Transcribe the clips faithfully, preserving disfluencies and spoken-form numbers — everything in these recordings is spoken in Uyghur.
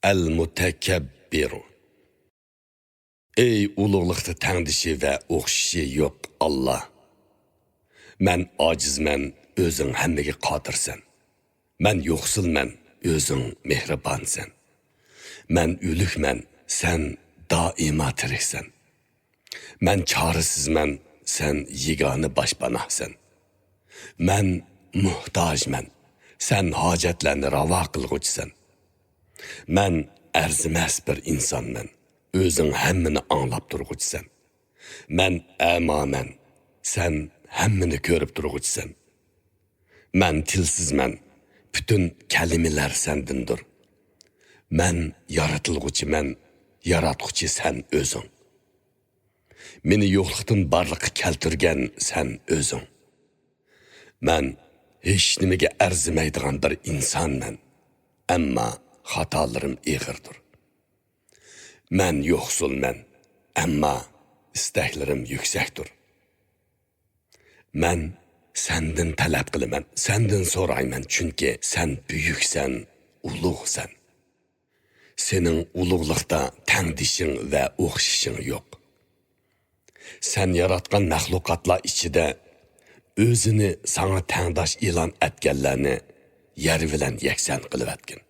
المتكبر. ئەي ئۇلۇغلۇقتا تەڭدىشى ۋە ئوخشىشى يوق ئاللا! مەن ئاجىزمەن، ئۆزۈڭ ھەممىگە قادىرسەن. مەن يوقسۇلمەن، ئۆزۈڭ مېھرىبانسەن. مەن ئۆلۈكمەن، سەن دائىما تىرىكسەن. مەن چارىسىزمەن، سەن يېگانە باشپاناھسەن. مەن موھتاجمەن، سەن ھاجەتلەرنى راۋا قىلغۇچىسەن. مەن ئەرزىمەس بىر ئىنسانمەن، ئۆزۈڭ ھەممىنى ئاڭلاپ تۇرغۇچىسەن. مەن ئەمامەن، سەن ھەممىنى كۆرۈپ تۇرغۇچىسەن. مەن تىلسىزمەن، پۈتۈن كەلىمىلەر سەندىندۇر. مەن يارىتىلغۇچىمەن، ياراتقۇچى سەن ئۆزۈڭ. مېنى يوقلۇقتىن بارلىققا كەلتۈرگەن سەن ئۆزۈڭ. مەن ھېچنېمىگە ئەرزىمەيدىغان بىر ئىنسانمەن، ئەمما خاتالىرىم ئېغىردۇر. مەن يوقسۇلمەن، ئەمما ئىستەكلىرىم يۈكسەكتۇر. مەن سەندىن تەلەپ قىلىمەن، سەندىن سورايمەن، چۈنكى سەن بۈيۈكسەن، ئۇلۇغسەن. سېنىڭ ئۇلۇغلۇقتا تەڭدىشىڭ ۋە ئوخشىشىڭ يوق. سەن ياراتقان مەخلۇقاتلار ئىچىدە ئۆزىنى ساڭا تەڭداش ئېلان ئەتكەنلەرنى يەر بىلەن يەكسان قىلىۋەتكىن.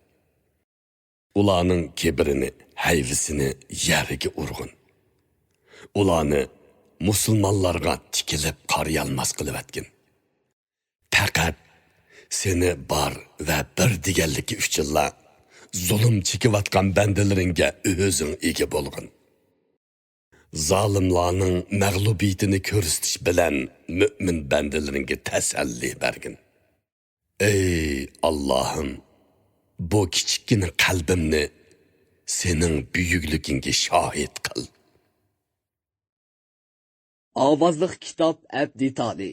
ئۇلارنىڭ كىبرىنى، ھەيۋىسىنى يەرگە ئۇرغىن. ئۇلارنى مۇسۇلمانلارغا تىكىلىپ قارىيالماس قىلىۋەتكىن. پەقەت سېنى بار ۋە بىر دېگەنلىكى ئۈچۈنلا زۇلۇم چېكىۋاتقان بەندىلىرىڭگە ئۆزۈڭ ئىگە بولغىن. زالىملارنىڭ مەغلۇبىيىتىنى كۆرسىتىش بىلەن مۆمىن بەندىلىرىڭگە تەسەللى بەرگىن. ئەي ئاللاھىم، بۇ كىچىككىنە قەلبىمنى سېنىڭ بۈيۈكلۈكۈڭگە شاھىت قىل. ئاۋازلىق كىتاب ئەپ دېتالى.